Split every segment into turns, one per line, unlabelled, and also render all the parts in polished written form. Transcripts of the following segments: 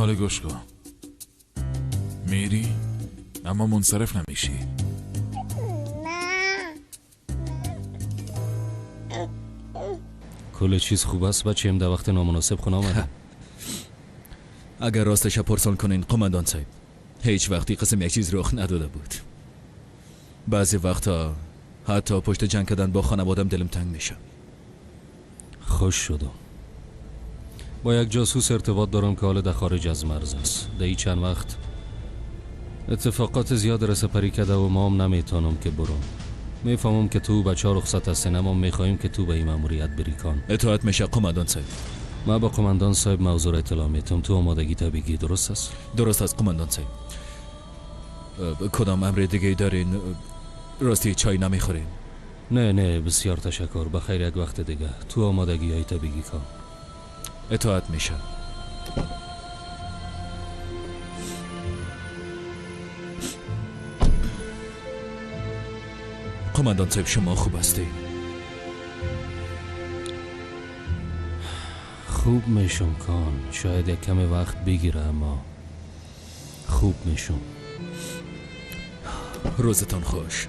حالا گوش کن، میری اما منصرف نمیشی.
کل چیز خوب است بچیم، در وقت نامناسب خونه آمده.
اگر راستش پرسان کنین قماندان صاحب، هیچ وقتی قسم یک چیز رخ نداده بود. بعضی وقتا حتی پشت جنگ کردن با خانوادم دلم تنگ میشه.
خوش شدم. با یک جاسوس ارتباط دارم که حال در خارج از مرز است. در این چند وقت اتفاقات زیاد را سپری کرده و ما هم نمیتونم که برم. میفهمم که تو بچه ها رخصت هستین، اما میخواهیم که تو به این ماموریت بری کن.
اطاعت میشه قماندان صاحب.
ما با قماندان صاحب موضوع اطلاع میتم. تو آمادگی تا بگی. درست است؟
درست است قماندان صاحب. کدام امر دیگه دارین؟ راستی چای نمیخورین؟
نه نه، بسیار تشکر. بخیر، یک وقت دیگه. تو آمادگی های تا بگی کن.
اطاعت میشه. قماندان صاحب شما خوب هستی؟
خوب میشم کان. شاید یک کم وقت بگیره اما خوب میشم.
روزتان خوش.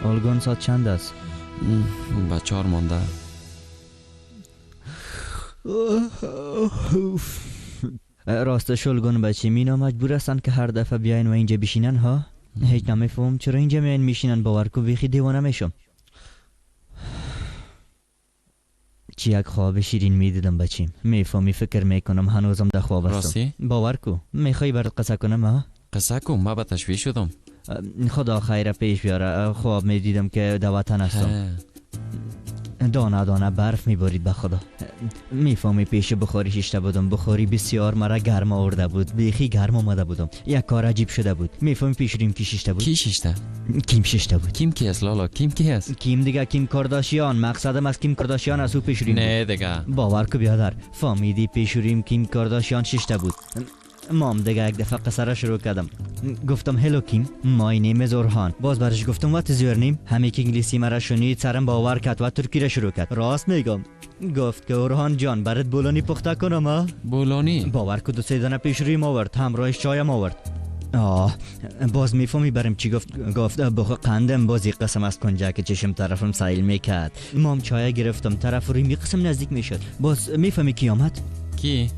آلگان ساعت چند است؟
به 4 مانده.
راستش آلگان بچه مینا مجبور هستن که هر دفعه بیاین و اینجا بشینن ها؟ هیچ نمیفهم چرا اینجا میاین میشینن. باور کو بیخی دیوانه میشم. چی یک خواب شیرین میدیدم بچیم. میفهمی فکر میکنم هنوزم در خواب هستم.
راستی؟
باور کو میخوای برات قصه کنم ها؟
قصه کو، ما به تشویش شدم.
خدا خیر پیش بیاره. خواب می دیدم که در وطن هستم. دانه دانه برف میبارید. به خدا میفهمی پیش بخاری شیشته بودم. بخاری بسیار مرا گرم آورده بود. بیخی گرم آمده بودم. یک کار عجیب شده بود. میفهمی پیش ریم کی شیشته بود؟
کی شیشته؟
کیم شیشته بود.
کیم کی است لالا؟ کیم کی است؟
کیم دیگه، کیم کارداشیان. مقصدم از کیم کارداشیان از او پیش ریم.
نه دیگه
باور کو بیادر، فهمیدی پیش ریم کیم کارداشیان شیشته بود. مام دیگه یک دفعه قصه را شروع کردم. گفتم hello Kim، my name is اورهان. باز برش گفتم what is your name. همه که انگلیسی مرا شنید سرم باور کرد و ترکی را شروع کرد. راست میگم. گفت که اورهان جان برات بولانی پخته کنم ها؟
بولانی؟
باور کو 2-3 دانه پیش رویم آورد، همراهش چایم آورد. آه باز میفهمی برم چی گفت؟ گفت بخو قندم. بازی قسم از کنجا که چشم طرفم سایل میکرد. مام چای گرفتم، طرف روی قسم نزدیک میشد. باز میفهمی کی آمد؟
کی؟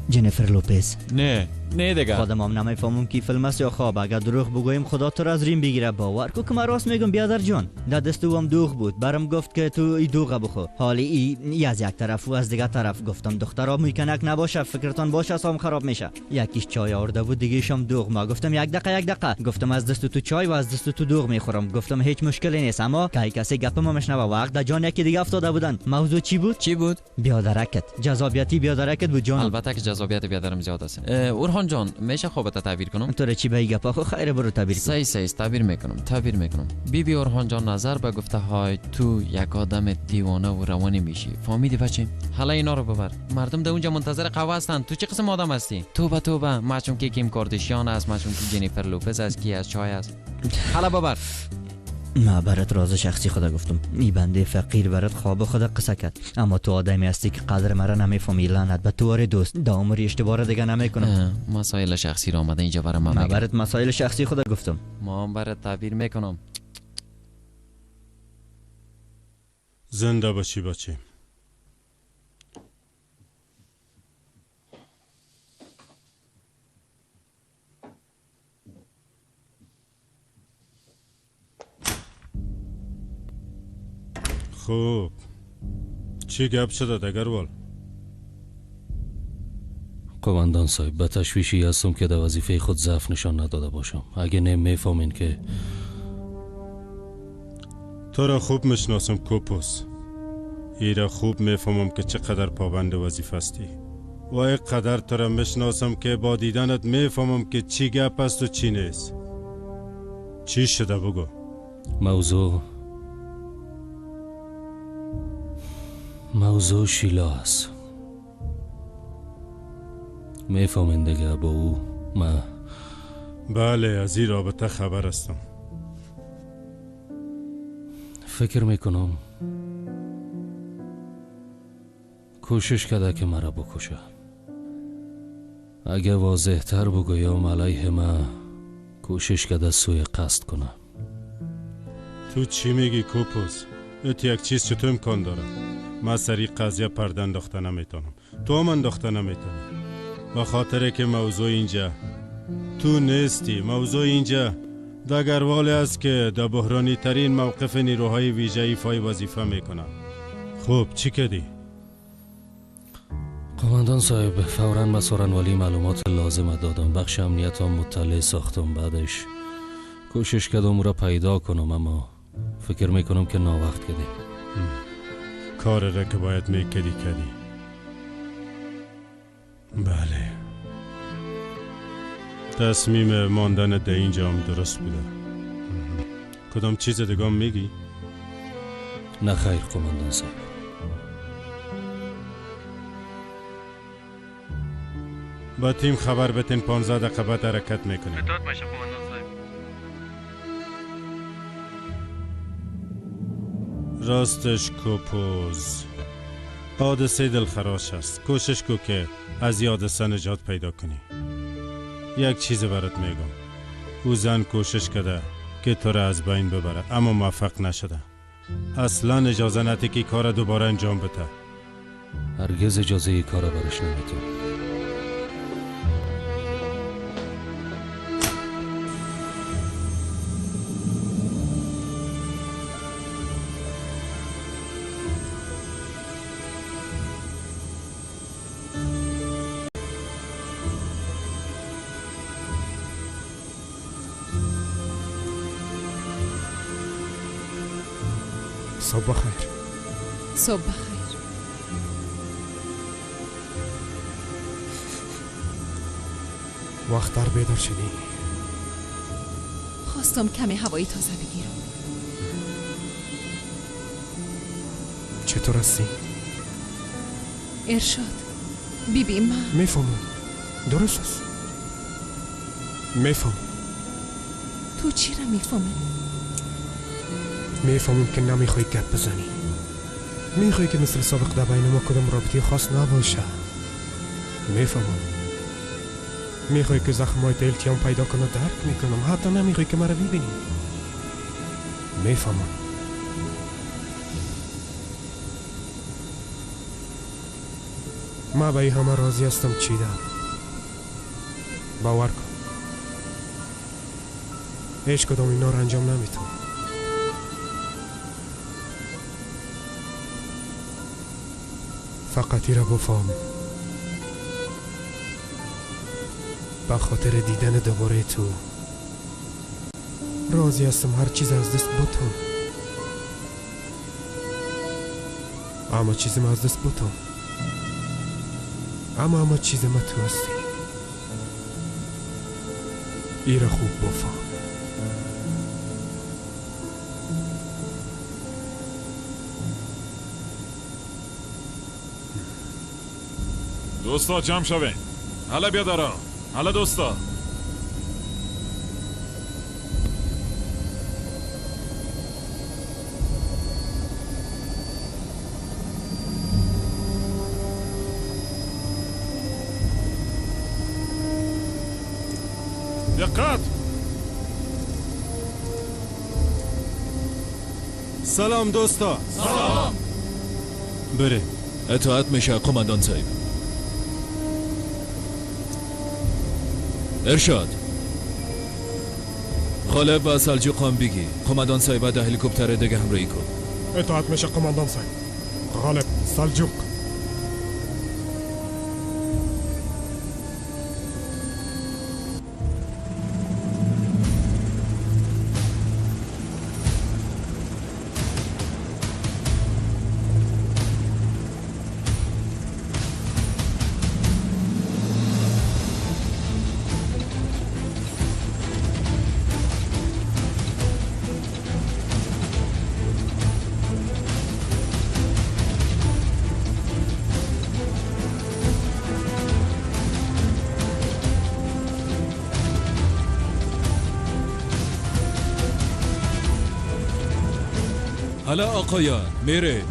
جنیفر لوپز.
نه نه دیگه
خودم هم نمیفهمم کی فیلم است یا خواب. اگر دروغ بگویم خدا تو را از ریم بگیره. باور کو که من راست میگم بیادر جان. در دست او هم دوغ بود. برم گفت که تو ای دوغ بخور. حالی ای از یک طرف و از دیگه طرف. گفتم دخترا میکنک نباشه، فکرتان باشه سام خراب میشه. یکیش چای آورده بود، دیگه‌ش هم دوغ. ما گفتم یک دقیقه یک دقیقه. گفتم از دست تو چای و از دست تو دوغ میخورم. گفتم هیچ مشکلی نیست. اما کی کسی گپ ما مشنوه. وقت در جان یکی دیگه افتاده بودن. موضوع چی بود؟
چی بود؟
بیادرکت. جذابیتی بیادرکت بود جان.
البته که جذابیت بیادرم زیاد است. اورهان جان میشه خوابت تعبیر کنم؟
تو چی به گپ خو خیر برو تعبیر کن.
صحیح تعبیر میکنم، تعبیر میکنم. بی بی اورهان جان نظر به گفته های تو یک آدم دیوانه و روانی میشی. فهمیدی بچه؟ حالا اینا رو ببر. مردم در اونجا منتظر قهوه هستن. تو چه قسم آدم هستی؟ توبه توبه. مچون که کیم کاردشیان است، مچون که جنیفر لوپز است، کی از چای است. حالا ببر.
ما برات راز شخصی خدا گفتم. ای بنده فقیر برات خواب خدا قصه کرد. اما تو آدمی هستی که قدر مرا نمیفهمی. لعنت به تو دوست. دا عمری اشتباه دیگه نمیکنم.
مسائل شخصی را آمده اینجا برای من.
ما برات مسائل شخصی خدا گفتم.
ما هم برات تعبیر میکنم.
زنده باشی بچه. خوب چی گپ شده دگروال؟
قماندان صاحب به تشویشی هستم که در وظیفه خود ضعف نشان نداده باشم. اگه نه میفهمین که
تو را خوب میشناسم کوپوس. ای را خوب میفهمم که چقدر پابند وظیفه هستی و اینقدر تو را میشناسم که با دیدنت میفهمم که چی گپ است و چی نیست. چی شده بگو؟
موضوع شیلا است. میفهمین دیگه با او ما.
بله، از این رابطه خبر هستم.
فکر میکنم کوشش کرده که مرا بکشه. اگه واضح تر بگویم علیه ما کوشش کرده سوی قصد کنه.
تو چی میگی کوپوس؟ ات یک چیز چطور امکان داره؟ من سری قضیه پرده انداخته نمیتونم، تو هم انداخته نمیتونی، به خاطر که موضوع اینجا تو نیستی. موضوع اینجا دگروالی است که در بحرانی ترین موقف نیروهای ویژه ایفای وظیفه میکنه. خب چی کردی؟
قماندان صاحب، فوراً به سارنوالی معلومات لازم دادم، بخش امنیت هم مطلع ساختم. بعدش کوشش کردم او را پیدا کنم، اما فکر میکنم که ناوقت کردیم.
کار را که باید میکردی کردی. بله، تصمیم ماندن در اینجا هم درست بوده. کدام چیز دیگه هم میگی؟
نه خیر قماندان صاحب.
با تیم خبر بتین 15 دقیقه بعد حرکت میکنیم.
اطاعت میشه قماندان صاحب.
راستش کوپوز، حادثه دلخراش است. کوشش کو که از حادثه نجات پیدا کنی. یک چیز برات میگم، او زن کوشش کرده که تو را از بین ببره، اما موفق نشده. اصلا اجازه نده که کار دوباره انجام بده.
هرگز اجازه ای کار برش نمیتونم.
صبح بخیر.
صبح بخیر.
وقت در بیدار شدی؟
خواستم کمی هوای تازه بگیرم.
چطور هستی؟
ارشاد بی بی من
میفهمم. درست است، میفهمم.
تو چی را میفهمی؟
میفهمم که نمیخوای گپ بزنی، میخوای که مثل سابق در بین ما کدام رابطه خاص نباشه. میفهمم. میخوای که زخمای التیام پیدا کنه، درک میکنم. حتی نمیخوای که مرا ببینی. میفهمم. ما به این همه راضی هستم چیدم. باور کن هیچ کدام اینا رو انجام نمیتونم. فقط ای را بفهم، به خاطر دیدن دوباره تو راضی هستم هر چیز از دست بتم، اما چیزی ما از دست بتم، اما چیز ما تو هستی. ای را خوب بفهم.
دوستا جمع شوین. حالا بیادرا، حالا دوستا. دقت.
سلام دوستا.
سلام.
بره.
اطاعت میشه قماندان صاحب. ارشاد غالب و سلجوق هم بگی قماندان صاحب در هلیکوپتر دیگه همراهی کن.
اطاعت میشه قماندان صاحب. غالب، سلجوق.
حالا آقایان میره.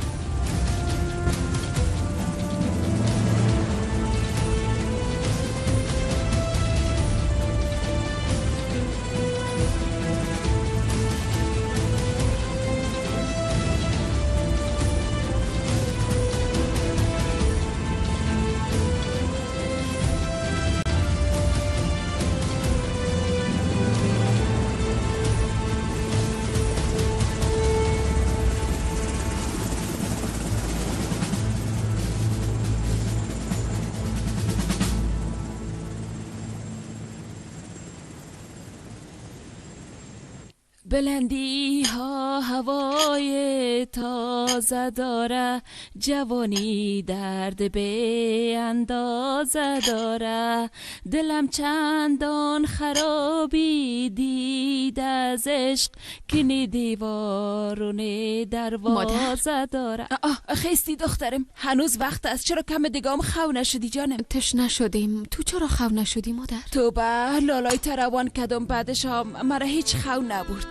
بلندی ها هوای تازه داره، جوانی درد به اندازه داره، دلم چندان خرابی دید از عشق که نی دیوار و نی دروازه داره. آه خیستی دخترم، هنوز وقت است. چرا کم دیگه خو نشدی جانم؟
تش نشدیم. تو چرا خو نشدی مادر؟
توبه لالای تروان کدام بعدش هم مرا هیچ خو نبرد.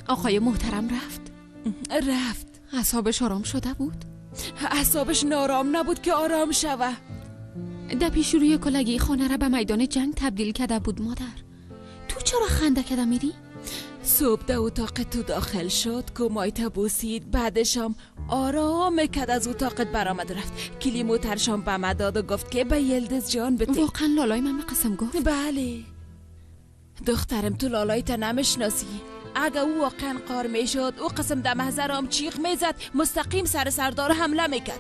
آقای محترم رفت؟
رفت.
اعصابش آرام شده بود؟
اعصابش نارام نبود که آرام شوه.
در پیش روی کلگی خانه را به میدان جنگ تبدیل کرده بود مادر. تو چرا خنده کده میری؟
صبح در اتاق تو داخل شد، کمایت بوسید، بعدشم آرام کد از اتاقت برآمد رفت. کلی موترشم به من داد و گفت که به یلدز جان بده.
واقعا لالای من قسم گفت؟
بله دخترم، تو لالای تا نمیشناسی. اگه او واقعا قار میشد، او قسم در محضرم چیغ میزد، مستقیم سر سردار حمله میکرد.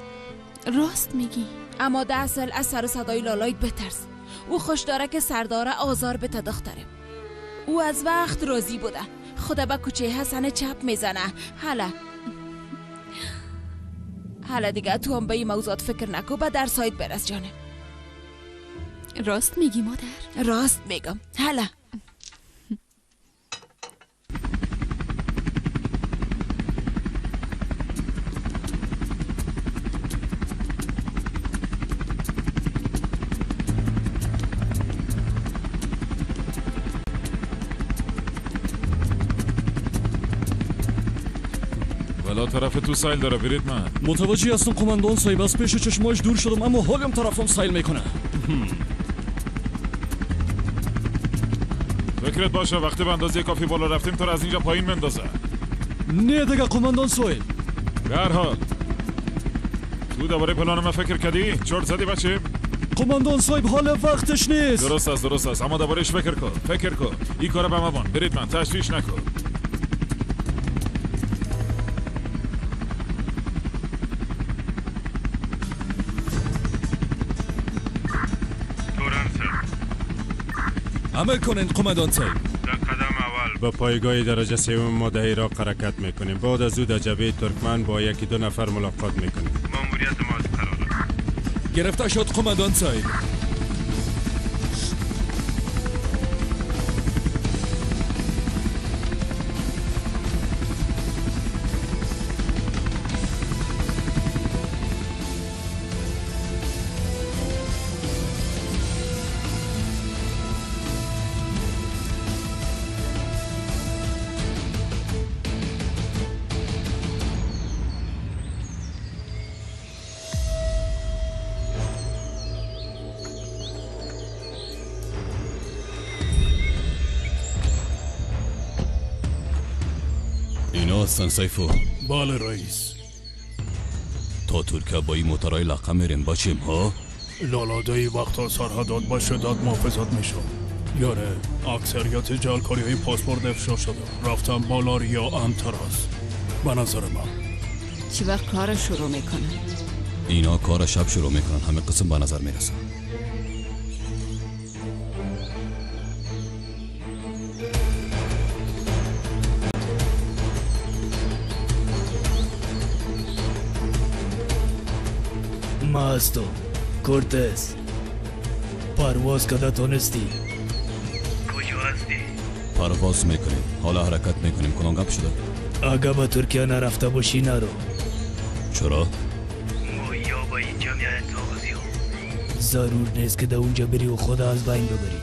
راست میگی،
اما در اصل از سر صدای لالایت بترس. او خوش داره که سردار آزار بته دخترم. او از وقت راضی بوده، خدا به کوچه حسن چپ میزنه. حالا دیگه تو هم به این موضوعات فکر نکن، به در سایت برس جانم.
راست میگی مادر؟
راست میگم. حالا
طرف تو سایل داره برید. من
متوجه هستم قماندان صاحب، از پیش چشماش دور شدم اما حالیم طرفم سایل میکنه.
فکرت باشه وقتی به اندازه کافی بالا رفتیم تو رو از اینجا پایین مندازه.
نه دیگه قماندان صاحب.
به هر حال تو دوباره پلان من فکر کردی؟ چرت زدی بچه؟
قماندان صاحب حال وقتش نیست.
درست است درست است، اما دوبارهش فکر کن، فکر کن. این کارو به ما برید، من تشویش نکن.
عمل کنین قماندان صاحب.
در قدم اول به پایگاه درجه سوم ما در عراق حرکت میکنیم. بعد از او در جبهه ترکمن با یکی دو نفر ملاقات میکنیم. ماموریت ما از قرار
گرفته شد قماندان صاحب. هستن سیفو؟
بله رئیس.
تا ترکیه با این موترهای لقه میریم بچیم ها؟
لالادهی وقتا سرحدات با شدت محافظت میشد. یاره اکثریت جعلکاری های پاسپورت افشا شده، رفتن بالا یا امتر است به نظر من.
چی وقت کار شروع میکنن؟
اینا کار شب شروع میکنن، همه قسم به نظر میرسن.
ما هستم کورتس. پرواز کده تونستی؟
کجا هستی؟
پرواز میکنیم، حالا حرکت میکنیم. کدام گپ شده؟
اگه به ترکیه نرفته باشی نرو.
چرا؟
ما یا با اینجا میاین تا
ضرور نیست که در اونجا بری و خدا از بین ببری.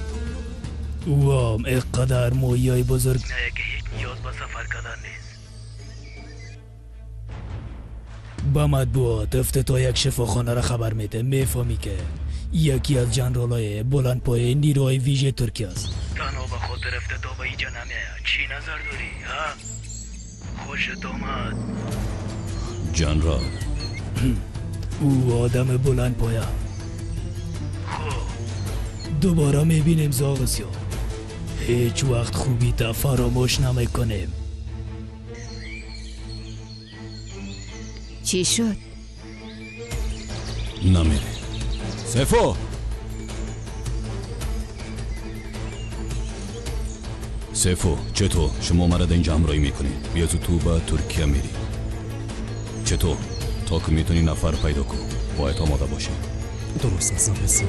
او هم اقدر مویای بزرگ
نه که هیچ نیاز به سفر کردن نیست.
با مطبوعات افتتاح یک شفاخانه را خبر میده. میفهمی که یکی از جنرالای بلندپایه نیروهای ویژه ترکیه است.
تنها به خاطر افتتاح به اینجا نمیاد. چی نظر داری؟ ها؟ خوشت آمد؟
جنرال
او آدم بلند پایه. دوباره میبینیم زاغ سیاه. هیچ وقت خوبی تا فراموش نمیکنیم.
چی شد؟
نمیره. سیفو، سیفو چطور؟ شما مرا در اینجا همراهی میکنی. بیا تو به ترکیه میری. چطور؟ تا که میتونی نفر پیدا کن. باید آماده باشی.
درست است زاغ.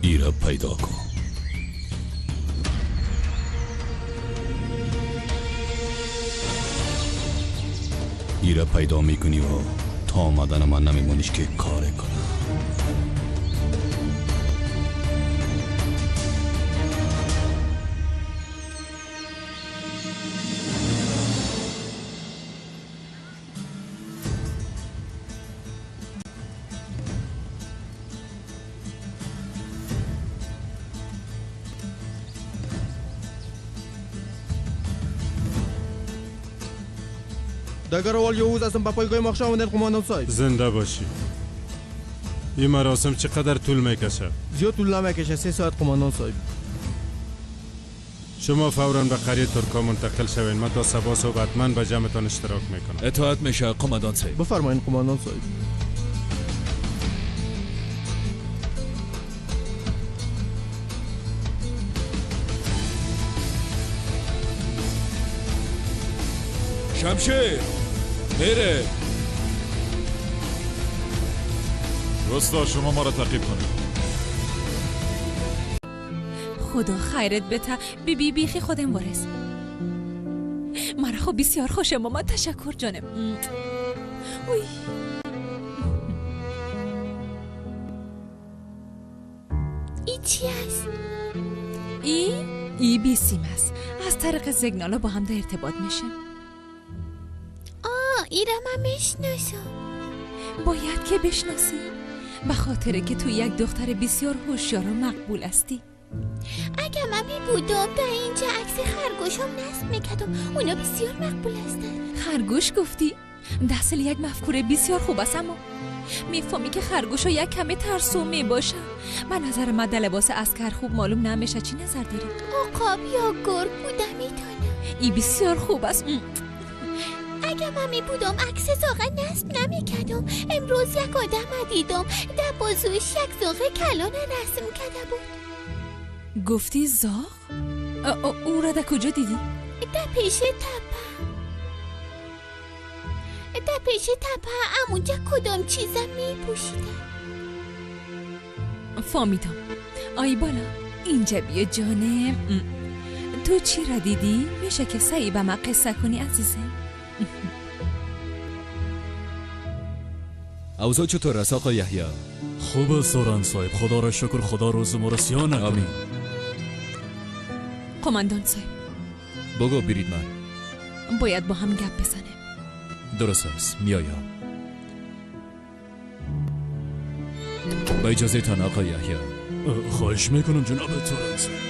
ایره پیدا کن. ایره پیدا میکنی و تا آمدن من نمیمونیش که کار کنم.
دگروال یوز هستم با پایگاه مخشا آمدن قماندان صاحب.
زنده باشی. این مراسم چقدر طول میکشه؟
زیاد طول نمیکشه، 3 ساعت قماندان صاحب.
شما فوراً به قریه ترکا منتقل شوین. من تا صبح صبح حتما به جمعتان اشتراک میکنم.
اطاعت میشه قماندان صاحب.
بفرمایین قماندان صاحب.
شمشیر میره.
دوستا شما ما را تعقیب کنید.
خدا خیرت بده. بی بی بیخی خودم وارث. مرا خب بسیار خوشم آمد. تشکر جانم. اوی. ای چی است؟ ای بیسیم است. از طریق سیگنالا با هم در ارتباط میشه. ایره من میشناسم. باید که بشناسی، به خاطر که تو یک دختر بسیار هوشیار و مقبول هستی.
اگه من می بودم در اینجا عکس خرگوشم نصب میکردم. اونا بسیار مقبول هستن.
خرگوش گفتی؟ دسل یک مفکوره بسیار خوب است، اما میفهمی که خرگوش یک کمی ترسو میباشه. من نظر من در لباس عسکر خوب معلوم نمیشه. چی نظر داری؟
عقاب یا گرگ بودم میتونم.
ای بسیار خوب است.
اگه من می بودم عکس زاغه نصب نمی کردم. امروز یک آدم دیدم در بازوش یک زاغه کلان رسم کرده بود.
گفتی زاغ؟ او را در کجا دیدی؟
در پیش تپه. در پیش تپه همونجا کدام چیزم می پوشیدم.
فهمیدم. آی بالا اینجا بیا جانم. تو چی را دیدی؟ میشه که سعی به من قصه کنی عزیزم؟
اوضاع چطور است آقا یحیی؟
خوب است سوران صاحب، خدا را شکر. خدا روز ما را سیاه نکنه.
آمین.
قماندان صاحب
بگو برید. من
باید با هم گپ بزنیم.
درست است، میایم. با اجازه تان آقا یحیی.
خواهش میکنم جناب توران صاحب.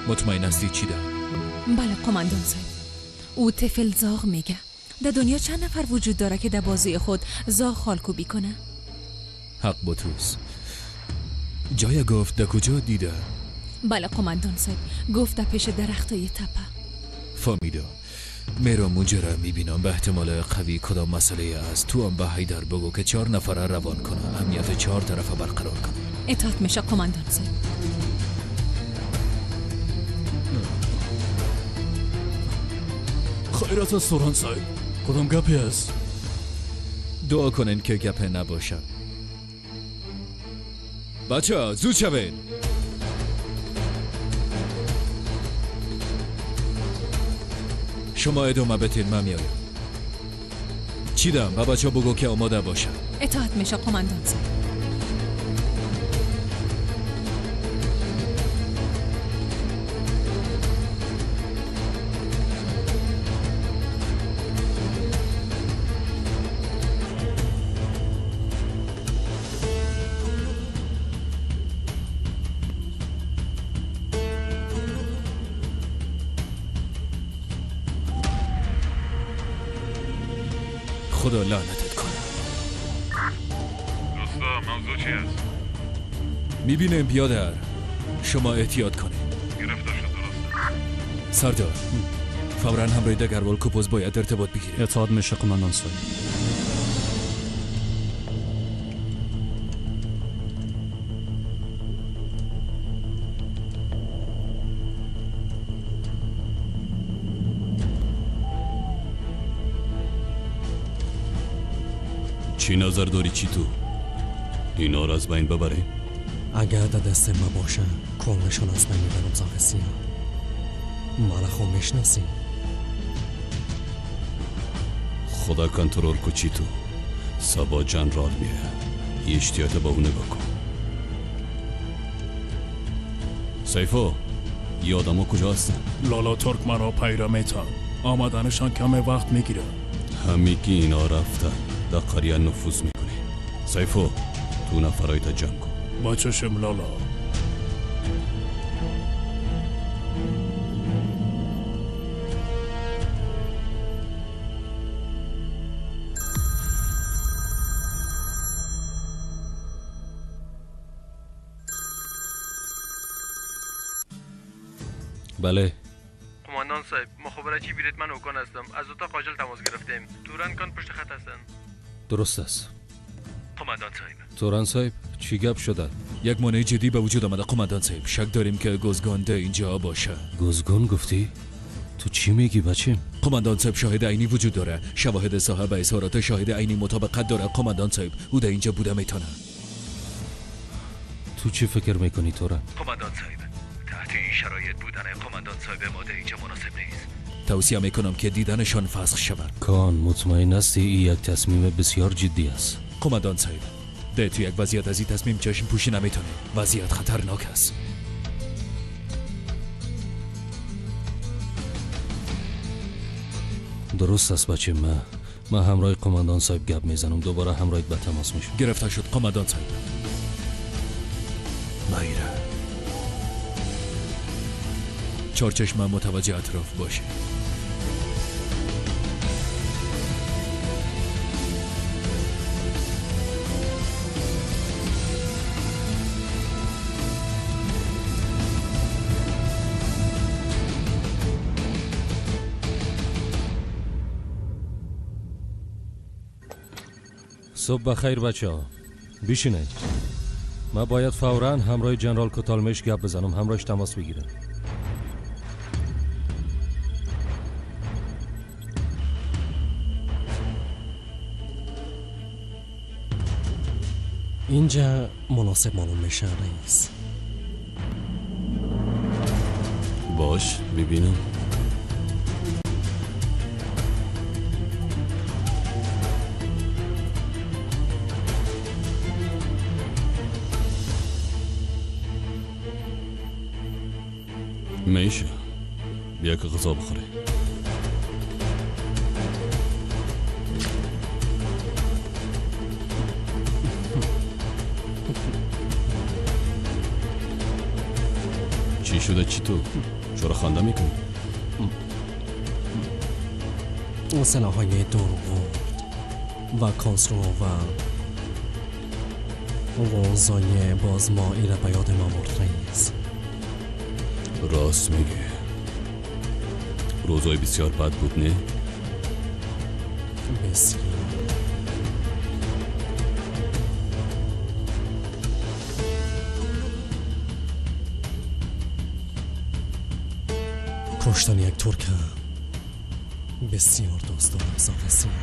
مطمئن هستی چی ده؟
بله قماندان صاحب، او طفل زاغ میگه. در دنیا چند نفر وجود داره که در بازوی خود زاغ خالکوبی کنه؟
حق با توست. جای گفت در کجا دیده؟
بله قماندان صاحب، گفت در پیش درختای تپه.
فهمیدم. میرم اونجا را میبینم. به احتمال قوی کدام مسئله است. تو هم به حیدر بگو که 4 نفره روان کنه، امنیت 4 طرفه برقرار کنه.
اطاعت میشه قماندان صاحب.
خیرات است سوران صاحب، کدام گپی است؟
دعا کنین که گپ نباشه. بچه زود شوین. شما ادامه بتین، من میایم. چیدم به بچه بگو که آماده باشه.
اطاعت میشه قماندان صاحب.
خدا لعنتت کنه.
دوستا موضوع چی است؟
میبینیم بیادر، شما احتیاط کنید.
گرفته شد درسته.
سردار فوراً همراه دگروال کوپوز باید ارتباط بگیره.
اطاعت میشه قماندان صاحب.
چی نظر داری چی تو؟ اینا را از بین ببره؟
اگر در دست ما باشه کلشون از بین میبرم. زاغ سیاه مالا خو میشناسی.
خدا کنترل کو چی تو. سبا جنرال میه، اشتیاط با اون نگاه کن. سیفو یه آدم ها کجا هستن؟
لالا ترکمن ها پیره میتن، آمدنشان کم وقت میگیره.
همیگی اینا رفتن در قریه نفوذ میکنه. سیفو تو نفرایت جمع کن.
با چشم لالا.
بله
قماندان صاحب، مخابره بیرت من اوکان هستم. از اتاق عاجل تماس گرفتیم. توران کان پشت خط هستن.
درست است
قماندان صاحب.
توران صاحب چی گپ شده؟
یک مانع جدی به وجود آمده قماندان صاحب. شک داریم که گزگان ده اینجا باشه.
گزگان گفتی؟ تو چی میگی بچه؟
قماندان صاحب شاهد عینی وجود داره. شواهد صاحب اظهارات شاهد عینی مطابقت داره قماندان صاحب. او در اینجا بوده میتونه.
تو چی فکر میکنی توران؟
قماندان صاحب تحت این شرایط بودن قماندان صاحب ما در اینجا مناسب نیست.
توصیه میکنم که دیدنشان فسخ شود.
کان مطمئن هستی این یک تصمیم بسیار جدی است؟
قماندان صاحب ده تو یک وضعیت از این تصمیم چشم پوشی نمیتونه. وضعیت خطرناک است.
درست است بچه. من همراه قماندان صاحب گپ میزنم، دوباره همراهت به تماس میشم.
گرفته شد قماندان صاحب. مایره چهار چشم متوجه اطراف باشه.
صبح بخیر بچه ها، بیشینه. من باید فوراً همراه جنرال کتالمش گپ بزنم، همراهش تماس بگیرم.
اینجا مناسب معلوم میشه رئیس.
باش ببینم. میشه بیا که غذا بخوره. چی شده چی تو؟ چرا خنده میکنی؟
سلاح‌های دوربرد و کاسرو و روزای باز ما ایره به یاد ما برد رئیس.
راست میگه، روزای بسیار بد بود نه؟
بسیار. کشتن یک ترک بسیار دوست دارم زاغ سیاه.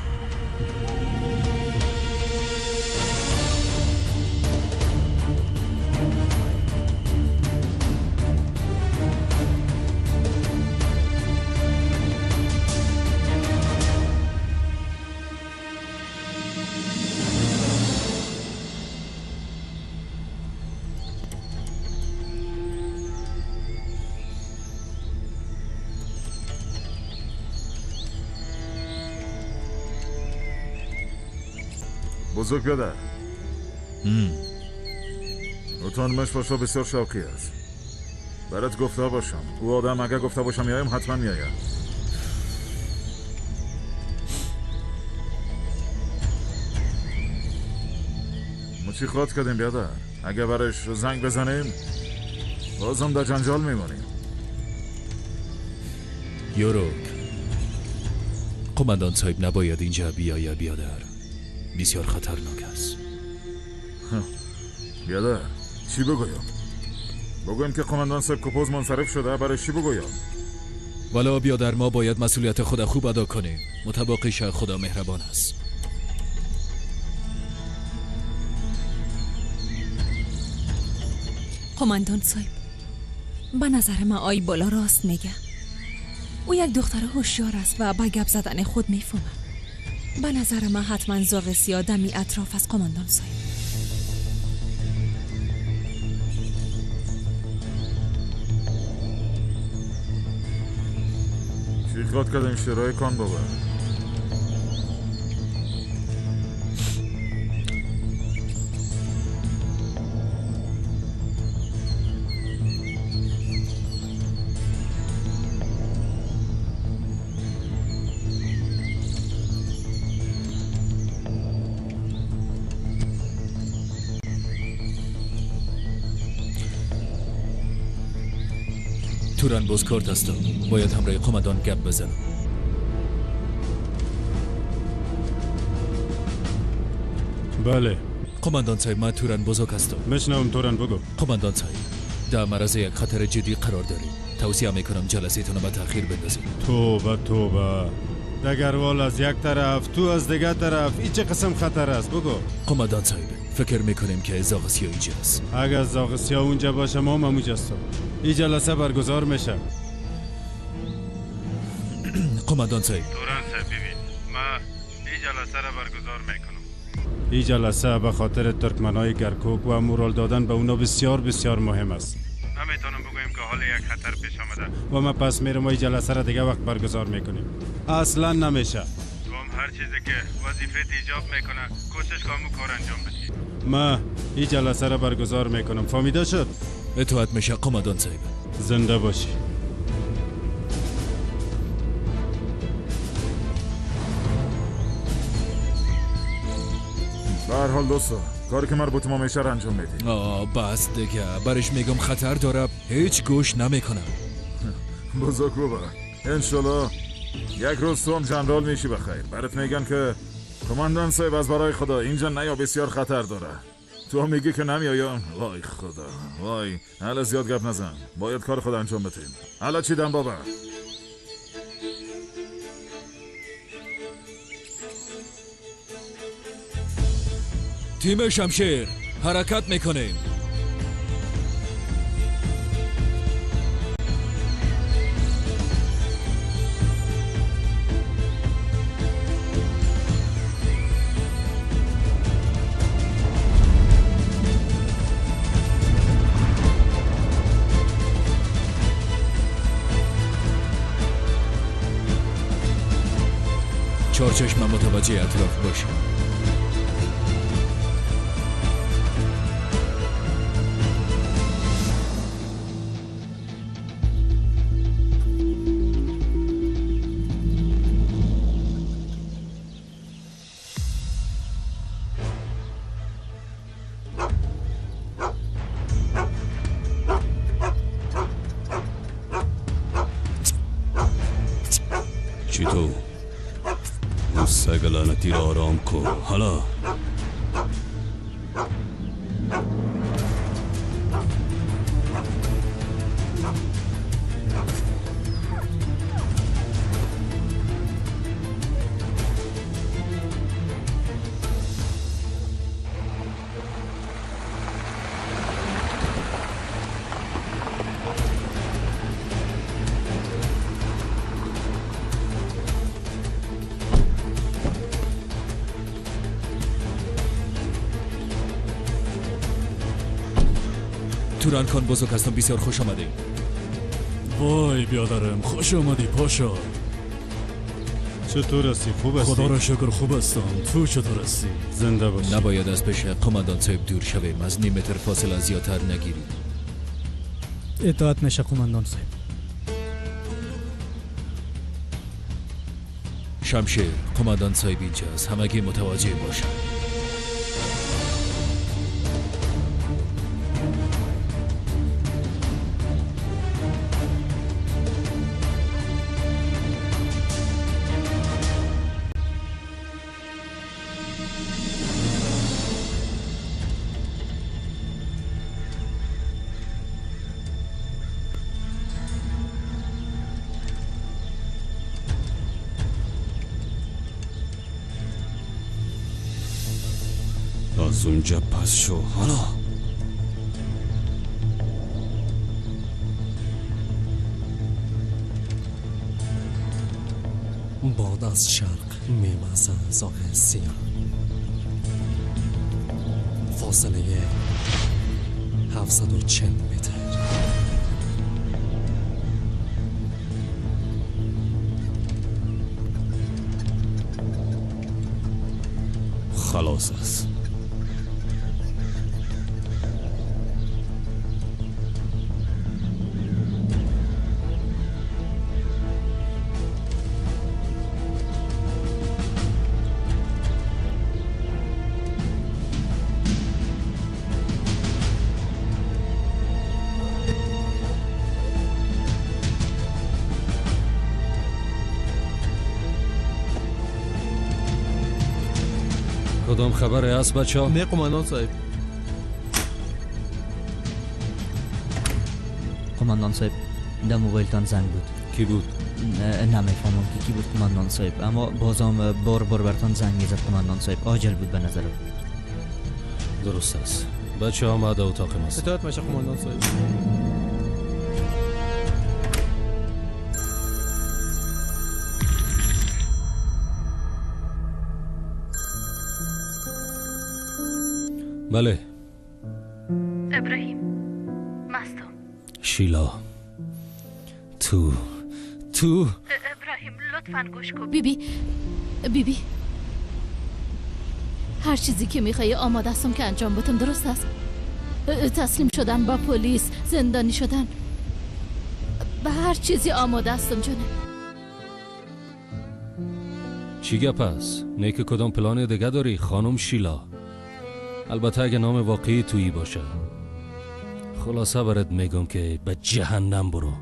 بزرگ بیادر. اوتان پاشا بسیار شوقی است. برات گفته باشم او آدم اگر گفته باشم میایم حتما میایم. ما چی خواد کردیم بیادر؟ اگر برش زنگ بزنیم بازم در جنجال میمانیم.
یوروک، قماندان صاحب نباید اینجا بیاید بیادر، بسیار خطرناک است.
بیادر چی بگویم؟ بگویم که قماندان صاحب کپوز منصرف شده؟ برای چی بگویم؟
والا بیادر ما باید مسئولیت خود خوب ادا کنیم. متباقیش خدا مهربان است.
قماندان صاحب، به نظر من آی بالا راست میگه. او یک دختر هوشیار است و به گپ زدن خود میفهمد. به نظر من حتما زاغ سیاه دمی اطراف از قماندان صاحب.
چی خواد کردیم شرای کن بابا؟
توران بزکارت هستم، باید همراه قماندان گپ بزنم.
بله
قماندان صاحب، من توران بزرگ هستم.
میشنوم توران، بگو.
قماندان صاحب، در معرض یک خطر جدی قرار داریم. توصیه میکنم جلسه تان به تأخیر بندازیم.
توبه توبه، دگروال از یک طرف، تو از دیگر طرف، این چه قسم خطر است؟ بگو.
قماندان صاحب، فکر میکنیم که زاغ سیاه اینجاست.
اگر زاغ سیاه اونجا باشه ما هم اونجا هستم. این جلسه برگزار میشه.
قماندان صاحب،
توران صاحب ببین، ما این جلسه را برگزار میکنم. این جلسه به خاطر ترکمنای گرکوک و مورال دادن به اونا بسیار بسیار مهم است. نمیتونم بگویم که حال یک خطر پیش آمده و ما پس میرم و این جلسه را دیگه وقت برگزار میکنیم. اصلا نمیشه. تو هم هر چیزی که وظیفه ایجاب میکنه کوشش کن کار انجام بدی. ما این جلسه را برگزار میکنم. فهمیده شد؟
اطاعت میشه قماندان صاحب.
زنده باشی.
به هر حال دوستا، کاری که مربوط ما میشه را انجام میدی.
بس دیگه، برش میگم خطر داره، هیچ گوش نمیکنم.
بزرگ بابا، انشالله یک روز تو هم جنرال میشی بخیر. برات میگن که کماندان صاحب از برای خدا اینجا نیا، بسیار خطر داره. تو هم میگی که نمیایم. وای خدا وای، حالا زیاد گپ نزن، باید کار خود انجام بدیم. حالا چیدم بابا؟
تیم شمشیر حرکت میکنیم. چهار چشم متوجه اطراف باشیم.
چی تو؟ اون سگ لعنتی را آرام کن. حالا
توران خان بزرگ هستم، بسیار خوش آمدی.
وای بیادرم، خوش آمدی پاشا.
چطور هستی؟ خوب هستی؟
خدا را شکر خوب هستم. تو چطور هستی؟
زنده باشی.
نباید از پیش قماندان صاحب دور شویم. از نیم متر فاصله زیادتر نگیریم.
اطاعت میشه قماندان صاحب.
شمشیر قماندان صاحب اینجاست، همگی متوجه باشند.
از اونجا پس شو حالا.
باد از شرق میوزد زاغ سیاه. فاصله 740 متر.
خلاص است.
کدام خبر است بچه ها؟
نه قماندان صاحب.
قماندان صاحب در موبایلتان زنگ بود.
کی بود؟
نمیفهمم که کی بود قماندان صاحب، اما بازم بار بار برتان زنگ میزد قماندان صاحب. عاجل بود به نظرم.
درست است. بچه ها ما در اتاق ماست.
اطاعت میشه قماندان صاحب.
بله
ابراهیم مستم.
شیلا تو
ابراهیم لطفاً گوش کن.
بیبی بیبی هر چیزی که میخوای آماده هستم که انجام بدم. درست است؟ تسلیم شدن با پلیس، زندانی شدن، به هر چیزی آماده هستم جانه.
چی گپ است؟ نه که کدام پلان دیگه داری خانم شیلا؟ البته اگه نام واقعی تویی باشه. خلاصه برات میگم که به جهنم برو.
تو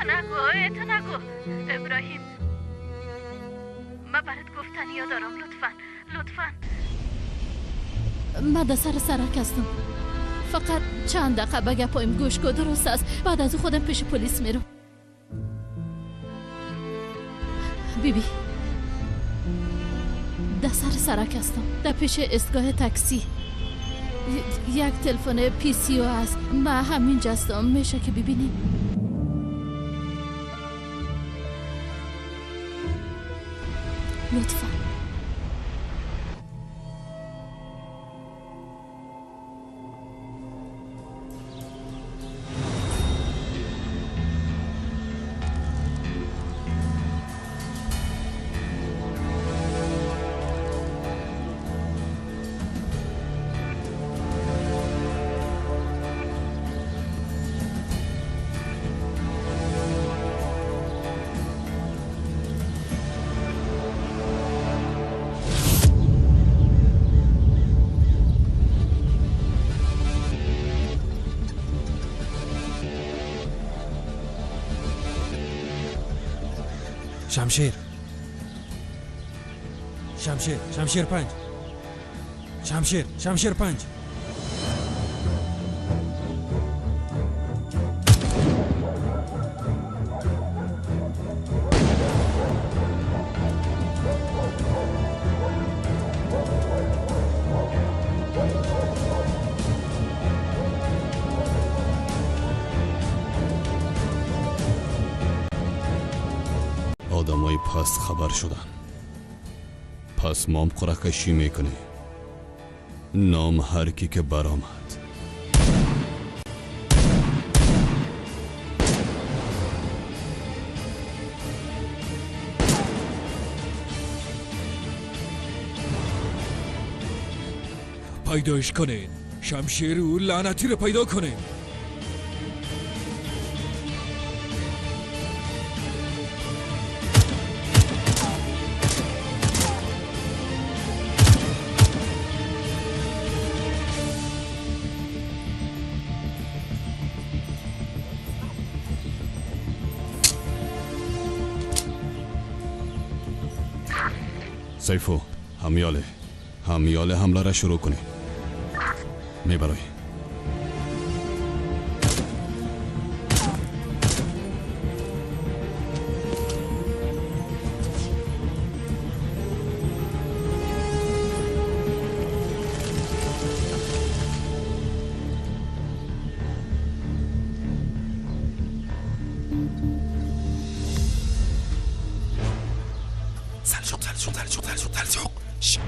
نگو ابراهیم، من برات گفتنی دارم. لطفاً.
من در سر سرک هستم، فقط چند دقیقه به گپایم گوش کن. درست است؟ بعد از خودم پیش پلیس میرم. بیبی در سر سرک هستم، در پیش ایستگاه تاکسی. یک تلفن PCO هست. من همینجا هستم، میشه که ببینی؟ لطفا.
شمشیر شمشیر شمشیر 5 شمشیر شمشیر 5.
آدمای پست خبر شدن. پس مام قرعه میکنی. نام هر کی که برآمد.
پیدایش کنین. شمشیر او لعنتی رو پیدا کنین.
سیفو، همیاله حمله را شروع کنی. میبرای.
سلجوق.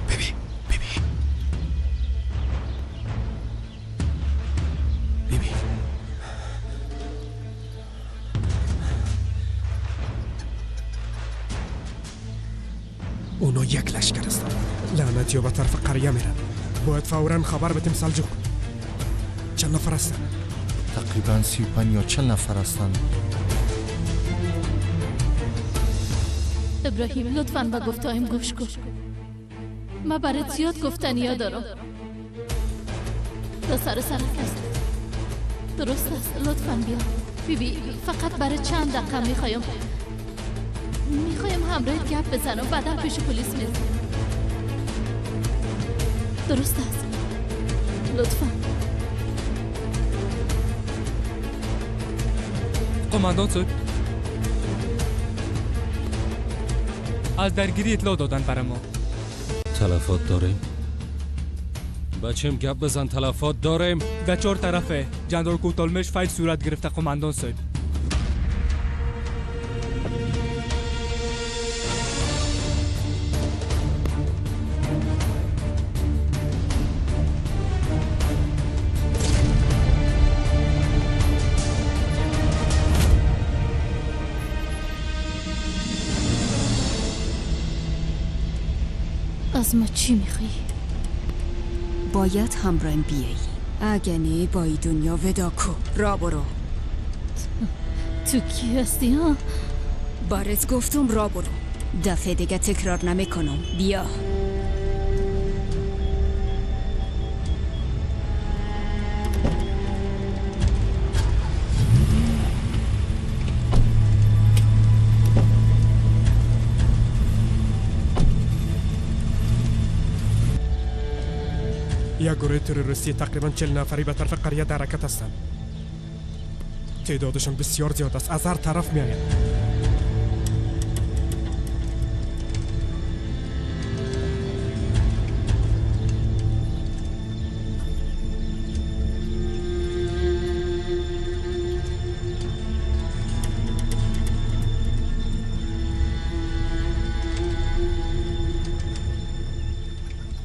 ببین ببین اونا یک لشکر هستن. لعنتی ها به طرف قریه میرن. باید فورا خبر بدیم سلجوق. چند نفر هستن؟
تقریبا 35 یا 40 نفر هستند.
ابراهیم لطفاً به گفتهایم گوش کن. من برات زیاد گفتنیا دارم. تا سر سرک است. درست است، لطفاً بیا. بیبی فقط برای چند دقیقه میخوایم همراهت گپ بزنم، بعدا پیش پلیس میرم. درست است، لطفاً.
قماندان صاحب، از درگیری اطلاع دادن برای ما.
تلفات داریم؟ بچم گپ بزن، تلفات داریم؟
در 4 طرفه جنرال کوتالمش فایت صورت گرفته قماندان صاحب.
از ما چی میخوایی؟
باید همراهم بیایی. اگه نه با ای دنیا ودا کو. را برو.
تو کی هستی ها؟
بارت گفتم را برو. دفعه دیگه تکرار نمیکنم. بیا.
یک گروه تروریستی تقریبا 40 نفری به طرف قریه در حرکت هستند. تعدادشان بسیار زیاد است، از هر طرف می آیند.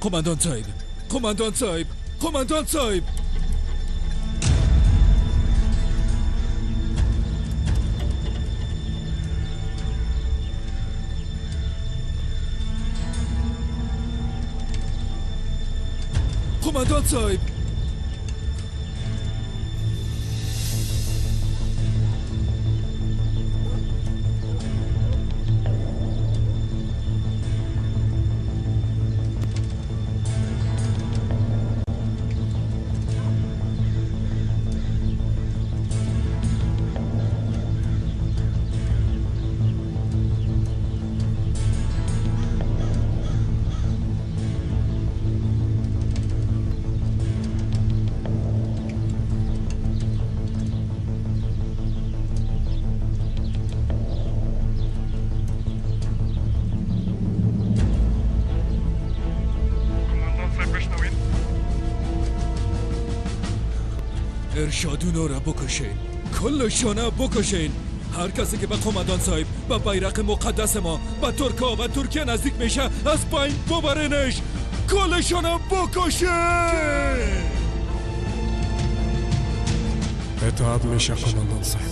قماندان صاحب، قماندان صاحب، قماندان صاحب، قماندان صاحب. ارشادونا را بکشین، کلشانه بکشین. هر کسی که به قماندان صاحب، به بیرق مقدس ما، به ترکا و ترکیه نزدیک میشه، از پایین ببرینش. کلشانه بکشین.
اطاعت میشه قماندان صاحب.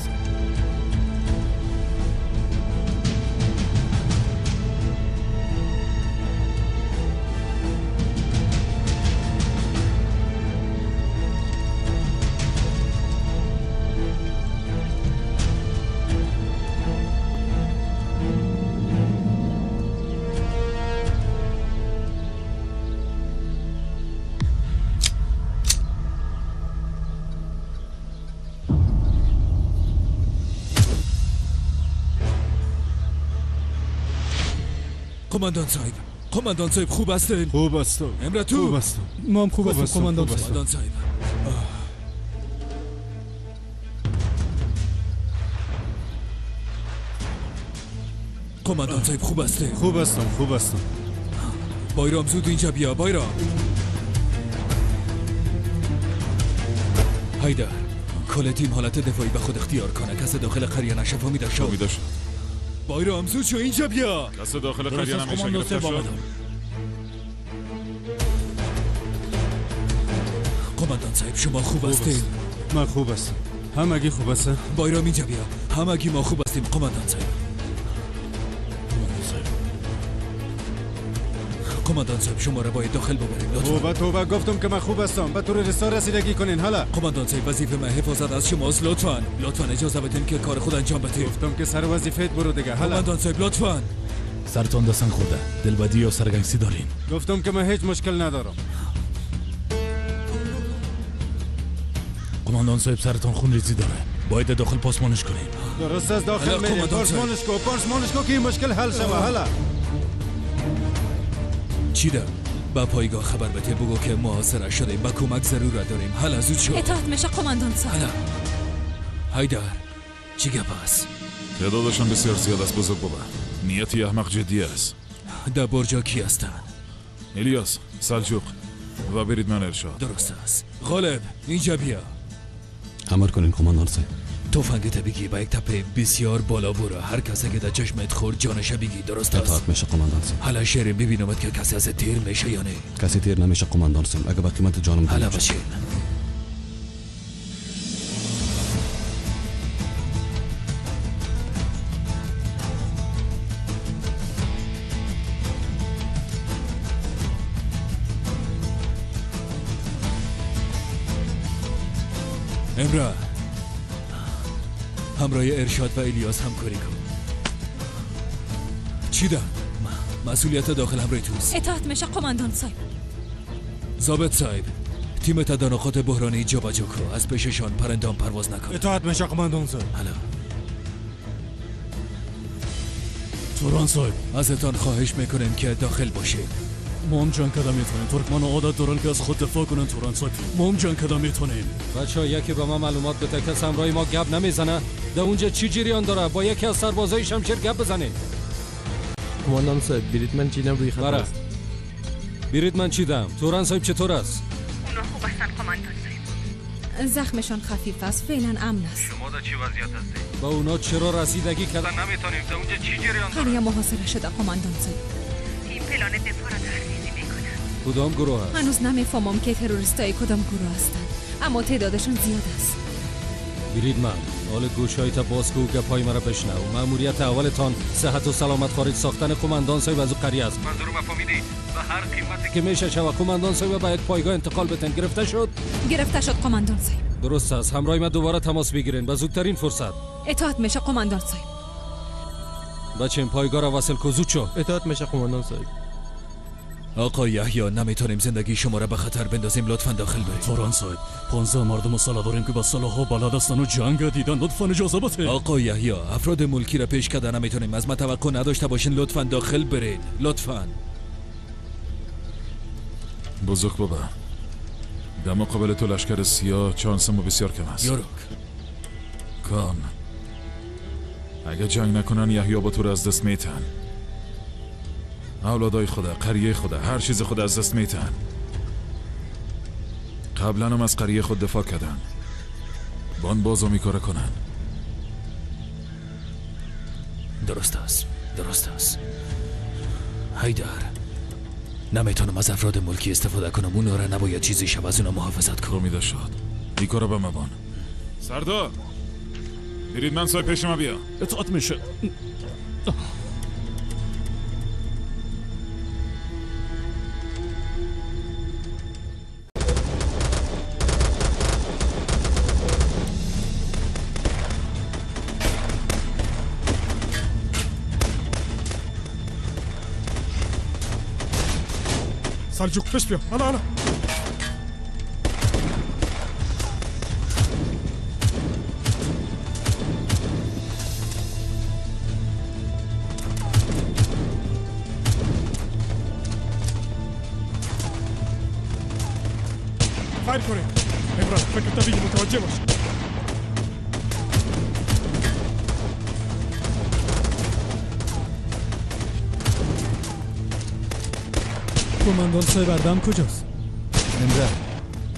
قماندان صاحب، قماندان صاحب خوب هستین؟
خوب هستم.
امره تو؟
خوب هستم.
ما هم خوب هستم قماندان صاحب.
قماندان صاحب قماندان صاحب خوب هستین؟
خوب هستم، خوب هستم.
بایرام زود اینجا بیا، بایرام. هایدر، کل تیم حالت دفاعی به خود اختیار کنه. کس داخل قریه نشه، فهمیده شد؟
فهمیده شد.
بایرام زود شو اینجا بیا.
کس داخل قریه نمیشه، گرفته شد.
قماندان صاحب شما خوب هستین؟
من خوب هستم. همگی خوب هستن؟
بایرام اینجا بیا. همگی ما خوب هستیم قماندان صاحب. قماندان صاحب شما را باید داخل ببریم لطفا.
توبه توبه، گفتم که من خوب هستم. به طور رسا رسیدگی کنین. حالا
قماندان صاحب وظیفه من حفاظت از شماست. لطفا لطفا اجازه بدین که کار خود انجام بدیم.
گفتم که سر وظیفه‌ت برو دیگه. حالا
قماندان صاحب لطفا.
سرتان دستن خورده، دلبدی یا سرگنگسی دارین؟
گفتم که من هیچ مشکل ندارم.
قماندان صاحب سرتان خون ریزی داره، باید داخل پاسمانش کنیم.
درست از داخل میریم. پاسمانش کو، پاسمانش کو که این مشکل حل شوه. حالا
چیدم با پایگاه خبر بده، بگو که محاصره شدیم، با کمک ضرورت داریم. حالا زود شو.
اطاعت میشه قماندان صاحب.
حالا هایدر چی گپ است؟
تعدادشان بسیار زیاد است بزرگ بابا. نیتی احمق جدی است.
در برجا کی هستند؟
الیاس، سلجوق و برید من ارشاد.
درست است. غالب اینجا بیا.
امر کنین قماندان صاحب.
تفنگت بگی با یک تپه بسیار بالا برو. هر کسی که در چشمت خورد جانش بگی. درست است؟
اطاعت میشه قماندان صاحب.
حالا شعر ببینمت که کسی از تیر میشه یا نه.
کسی تیر نمیشه قماندان صاحب، اگه با قیمت جانم.
حالا بشین. امرا همراه ارشاد و الیاس همکاری کن. چیدم مسئولیت داخل همراه توست.
اطاعت میشه قماندان صاحب.
ضابط صاحب تیم تدارکات بحرانی جابجا کن، از پیششان پرندان پرواز نکن.
اطاعت میشه قماندان صاحب.
حالا
توران صاحب
ازتان خواهش میکنیم که داخل باشید.
ما هم جنگ کردن میتونیم. ترکمان عادت دارن که از خود دفاع کنن. توران صاحب ما هم جنگ کردن میتونیم.
بچه یکی به ما معلومات بده، کس همراه ما گپ نمیزنه. در اونجا چی جریان داره؟ با یکی از سربازای شمشیر گپ بزنین.
قماندان صاحب برید من چیدم روی خط است.
برید من چیدم. توران صاحب چطور است؟
اونا خوب هستن قماندان صاحب. زخمشان خفیف است، فعلا امن است.
شما در چی وضعیت هستید؟
با اونا چرا رسیدگی کردن
نمیتونیم؟ در اونجا چی جریان داره؟
قریه محاصره شده قماندان صاحب.
تیم پلان دفاع را تحلیل میکنه.
کدام گروه است؟
هنوز نمیفهمم که تروریستای کدام گروه هستند، اما تعدادشان زیاد است.
برید من حال گوشهای تا باز کو گپای مرا بشنو. مأموریت اولتان صحت و سلامت خارج ساختن قماندان صاحب از قریه است.
منظورم فهمیدی؟ به هر قیمتی
که میشه شوه قماندان صاحب به یک پایگاه انتقال بتن. گرفته شد؟
گرفته شد قماندان صاحب.
درست است. همراه ما دوباره تماس بگیرین به زودترین فرصت.
اطاعت میشه قماندان صاحب.
بچه پایگاه را وصل کو، زود شو.
اطاعت میشه قماندان صاحب.
آقای یحیی نمیتونیم زندگی شما را به خطر بندازیم، لطفا داخل برید.
توران صاحب 15 مردم مسلح داریم که با سلاح بلد هستن و جنگ دیدن، لطفا اجازه بده.
آقای یحیی افراد ملکی را پیش کردن نمیتونیم، از ما توقع نداشته باشین، لطفا داخل برید لطفا.
بزرگ بابا در مقابل تو لشکر سیاه چانس ما بسیار کم است.
یاروک
کان اگه جنگ نکنن یحیی با تو را از دست میتن. اولادای خدا، قریه خدا، هر چیز خود از دست میتن. قبلا هم از قریه خود دفاع کردن، بان بازو میکاره کنن.
درست است، درست است. هیدر نمیتونم از افراد ملکی استفاده کنم، اونا را نباید چیزی شب از اونا محافظت کنم.
میده شد این کارو به مبان. سردار برید من سای پیش ما بیا.
اطاعت میشه.
سلجوق پیش بیا. حالا حالا فایر کنیم. امرا فکر تا بگی متوجه باش.
قماندان صاحب اردم کجاست؟
امره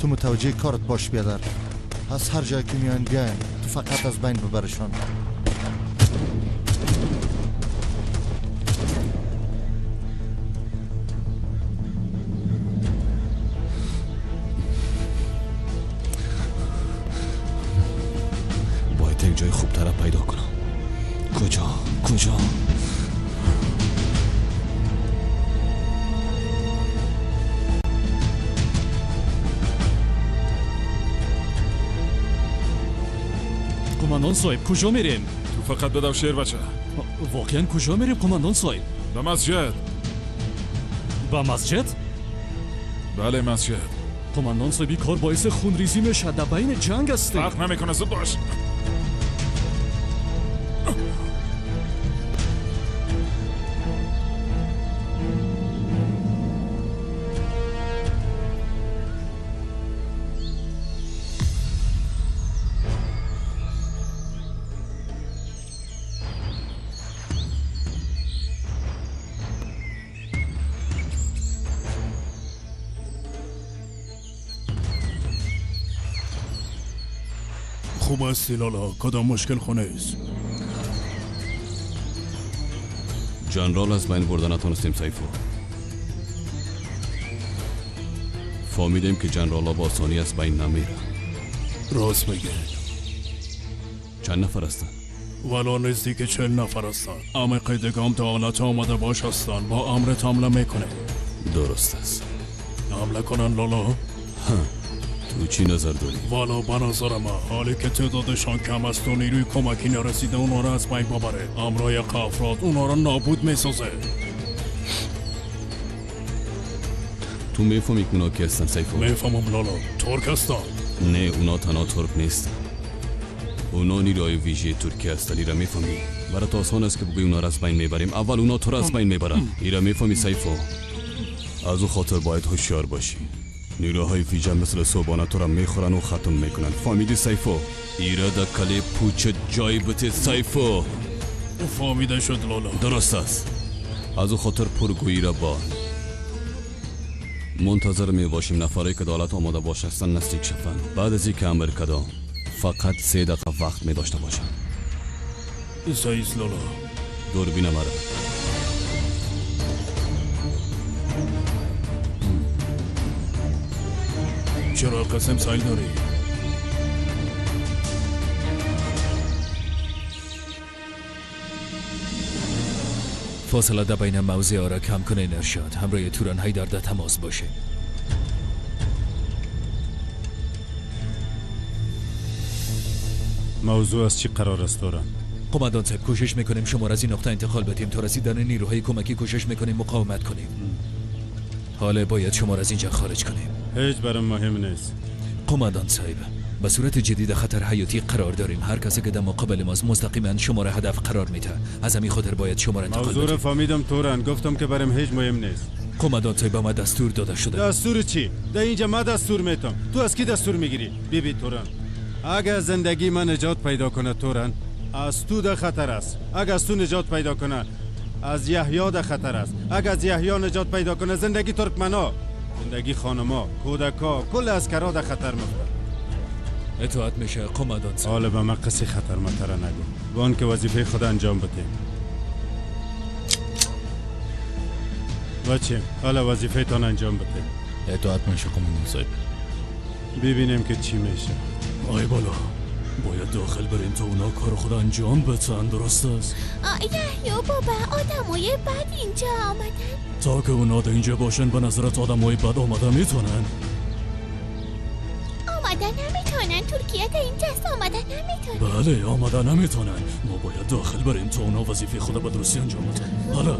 تو متوجه کارت باش بیادر. از هر جایی که میان بیاین، تو فقط از بین ببرشان.
باید یک جای خوبتر پیدا کنم. کجا؟ کجا؟
قماندان صاحب کجا میریم؟
تو فقط بدو شیر بچه.
واقعا کجا میریم قماندان صاحب؟
به مسجد.
به مسجد؟
بله مسجد.
قماندان صاحب این کار باعث خونریزی میشه، در بین جنگ هستیم.
فرق نمیکنه، زود باش.
خوب است لالا، کدام مشکل خونه است؟
جنرال از بین برده نتونستیم سیفو. فهمیدیم که جنرال ها با آسانی از بین نمیره.
راست میگه.
چند نفر هستن؟
والا نزدیک 40 نفر هستن. اما قیدگام تا حالت آماده باش هستن. با امر حمله میکنه.
درست است.
حمله کنن لالا؟
تو چی نظر داری؟
والا به نظر ما حالی که تعدادشان کم است و نیروی کمکی نرسیده اونا را از بین ببره. امرای افراد اونا را نابود میسازه.
تو میفهمی که اونا کی هستن سیفو؟
میفهمم لالا، ترک هستن.
نه اونا تنها ترک نیستن، اونا نیروی ویژه ترکیه هستن. ایرا میفهمی؟ برات آسان است که بگوی اونا را از بین میبریم. اول اونا تو را از بین میبرن. ایرا میفهمی سیفو؟ از او خاطر باید هوشیار باشی. نیروهای ویژه مثل صبحانه تو را میخورن و ختم میکنن. فهمیدی سیفو؟ ایرا در کلی پوچ جای بته سیفو.
فهمیده شد لالا.
درست است. از او خاطر پرگویی را با منتظر می باشیم نفرایی که دولت آماده باش هستن نزدیک شوند. بعد از اینکه امر کدام فقط 3 دقیقه وقت می داشته باشم.
سایز لالا.
دوربین مرا.
چرا قسم سایل داری؟
فاصله در بین موضع را کم کنه ارشاد. همراه توران هیدر در تماس باشه.
موضوع از چی قرار است توران؟
قماندان صاحب کوشش میکنیم شما را از این نقطه انتقال بدیم. تا رسیدن نیروهای کمکی کوشش میکنیم مقاومت کنیم. حالا باید شما را از اینجا خارج کنیم.
هیچ برام مهم نیست.
قماندان صاحب به صورت جدید خطر حیاتی قرار داریم. هر کسی که در مقابل ماست مستقیما شما را هدف قرار میده. از همین خاطر باید شما را انتقال بدیم.
موضوع فهمیدم توران. گفتم که برام هیچ مهم نیست.
قماندان صاحب ما دستور داده شده.
دستور چی؟ در اینجا ما دستور میتم. تو از کی دستور میگیری؟ بی توران، اگر زندگی من نجات پیدا کنه توران از تو در خطر است. اگر از تو نجات پیدا کنه از یحیی در خطر است. اگر از یحیی نجات پیدا کنه زندگی ترکمنا، زندگی خانما، کودکا، کل اسکرا در خطر میفته.
اطاعت میشه قماندان صاحب.
حالا به من قصه خطر مطر نگو. با که وظیفه خود انجام بدیم. بچه حالا وظیفه تان انجام بدیم.
اطاعت میشه قماندان صاحب.
ببینیم که چی میشه.
آی بالا باید داخل بریم تا اونا کار خود انجام بدن. درست است؟
یحیی بابا آدمای بد اینجا آمدن.
تا که اونا در اینجا باشن به نظرت آدمای بد آمده میتونن؟
آمده نمیتونن. ترکیه در اینجاست، آمده نمیتونن.
بله آمده نمیتونن. ما باید داخل بریم تا اونا وظیفه خود به درستی انجام بدن. حالا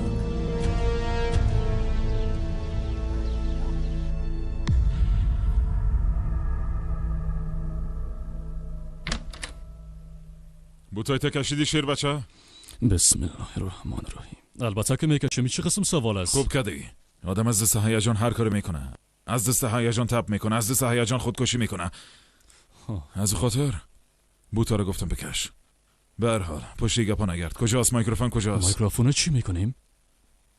بوتای کشیدی شیر بچه؟
بسم الله الرحمن الرحیم. البته که میکشم. چه قسم سوال است؟
خوب کدی. آدم از دست هیجان هر کاری میکنه. از دست هیجان تپ میکنه، از دست هیجان خودکشی میکنه. از خاطر بوتا رو گفتم بکش. به هر حال پشت گپا نگرد. کجاست میکروفون؟ کجاست
میکروفون؟ چی میکنیم؟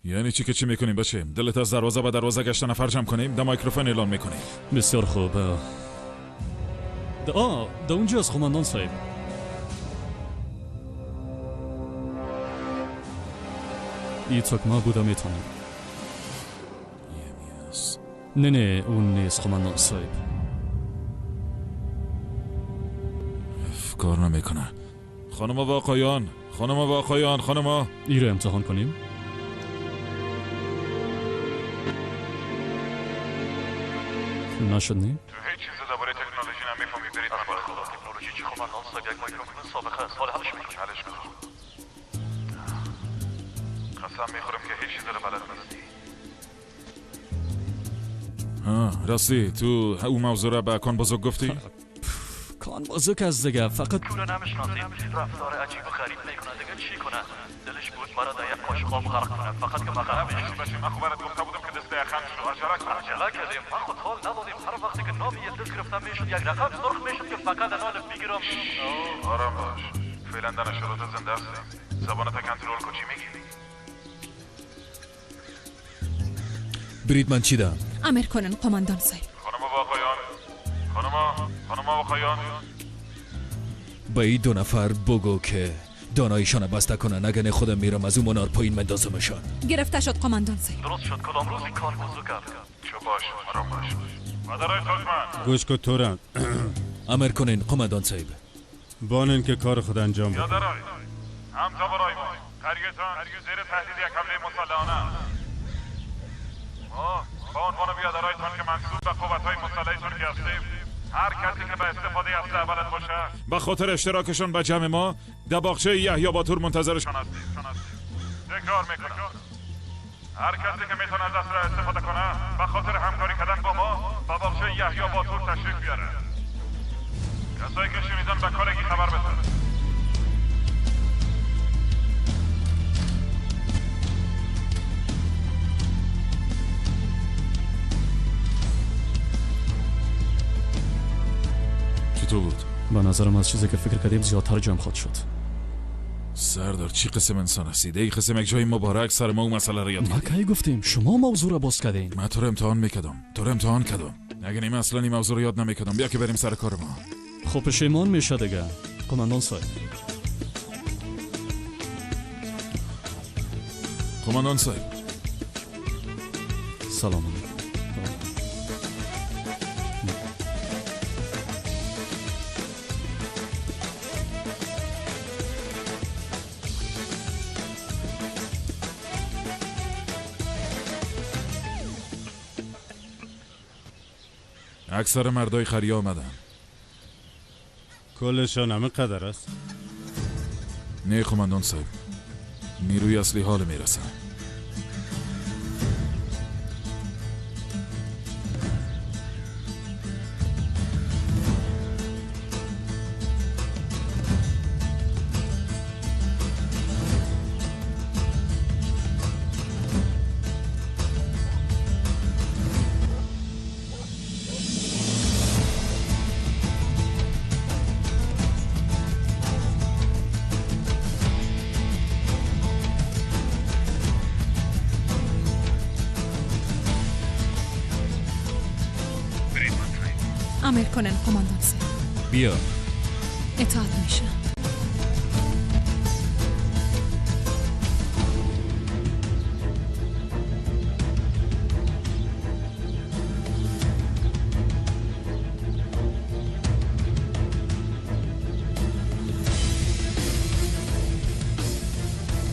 یعنی چی که چی میکنیم بچه؟ دلت از دروازه به دروازه گشتن نفر جمع کنیم، در میکروفون اعلان میکنیم.
بسیار خوب. ده اونجاست قماندان صاحب. ای تکمه بوده میتونم. نه نه اون نیست قماندان صاحب.
کار نمیکنه. خانم و آقایان، خانم و آقایان، خانم،
ای رو امتحان کنیم. نشد نی؟
تو هیچ چیز درباره تکنولوژی نمیفهمی. برید من با خدا
تکنولوژی چی؟ قماندان صاحب یک میکروفون سابقه است. حالا حلش میکنیم.
حلش کن. قسم میخورم که هیچ چیز رو بلد نیستی. راستی تو او موضوع را به کان بزرگ گفتی؟
کان بزرگ از دیگه فقط
تو رو نمیشناسیم. رفتار عجیب و غریب میکنه دیگه. چی کنه؟ دلش بود مرا در یک قاشقاب غرق کنه. فقط که ما غرق
بشیم. من خبرت گفته بودم که دست اخم شو. عجله کن.
عجله کردیم. ما خود حال ندادیم. هر وقتی که نام یلدز گرفتم میشد یک رقم سرخ میشد که فقط انال بگیرم.
آرام باش. فعلا در نشرات زنده هستیم. زبانت کنترل کن. چی میگی؟
برید من چی دم؟
امر کنن قماندان صاحب.
خانم و آقایان، خانم و آقایان،
به این دو نفر بگو که دانایشان بسته کنن، اگه خودم میرم از اون منار پایین مندازمشان.
گرفته شد قماندان صاحب.
درست شد. کدام روزی کار بزرگ کرد.
چو باش، آرام باش. مدارای ترکمن
گوش کن تورن.
امر کنین قماندان صاحب.
بانین که کار خود انجام بده.
یادرای هم تبرای ما قریتان زیر تهدید یک حمله مسلحانه است. ما با عنوان بیادرایتان که منسوب به قوت‌های مسلح ترکیه هستیم، هر کسی که به استفاده اسلحه بلد باشه به خاطر اشتراکشان به جمع ما در باغچه یحیی باتور منتظرشان هستیم. تکرار میکنم، هر کسی که میتونه از اسلحه استفاده کنه به خاطر همکاری کردن با ما به باغچه یحیی باتور تشریف بیاره. کسایی که شنیدن به کالگی خبر بده. چطور بود؟
به نظرم از چیزی که فکر کردیم زیادتر جمع خود شد.
سردار چی قسم انسان هستی؟ ای قسم یک جای مبارک سر ما و مسئله را یاد
ما کی گفتیم شما موضوع را باز کردین.
من تو رو امتحان میکردم. تو رو امتحان کردم. اگه نیم اصلا این موضوع رو یاد نمیکردم. بیا که بریم سر کار ما.
خب پشیمان میشه دیگه قماندان صاحب.
قماندان صاحب
سلام علیکم.
اکثر مردای خری آمدن.
کلشان همه قدر است؟
نه قماندان صاحب، نیروی اصلی حال میرسن.
امر کنن قماندان صاحب.
بیا.
اطاعت میشه.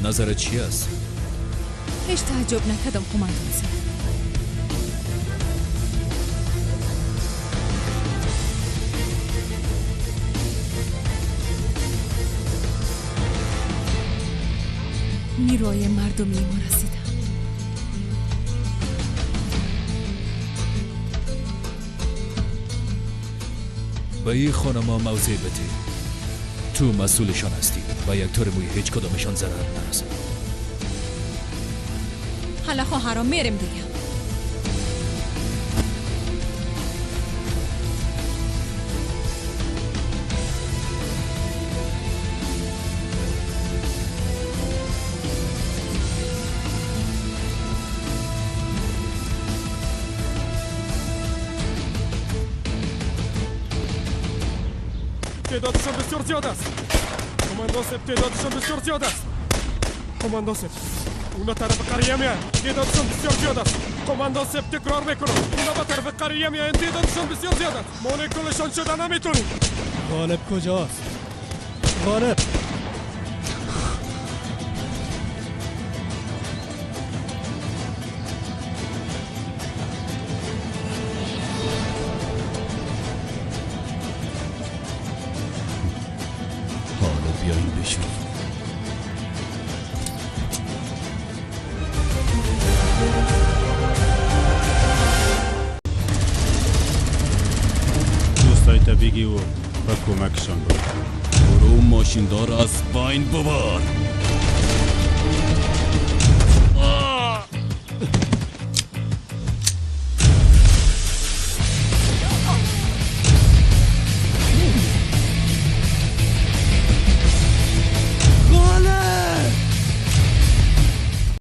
نظرت چی است؟
هیچ تعجب نکردم قماندان صاحب. نیروی مردمی ما رسیدن.
به این خانما موضع بده. تو مسئولشان هستی و یک طور موی هیچ کدامشان ضرر نرسد.
حالا خواهرام میریم دیگه.
تعدادشان بسیار زیاد است. قماندان صاحب تعدادشان بسیار زیاد است. قماندان صاحب اونا طرف قریه میان، تعدادشان بسیار زیاد است. قماندان صاحب تکرار میکنم، اونا به طرف قریه میان، تعدادشان بسیار زیاد است. مانع کلشان شده نمیتونیم.
غالب کجاست؟ غالب
بگی و به کمکشان بود.
برو ماشیندار از بین ببر.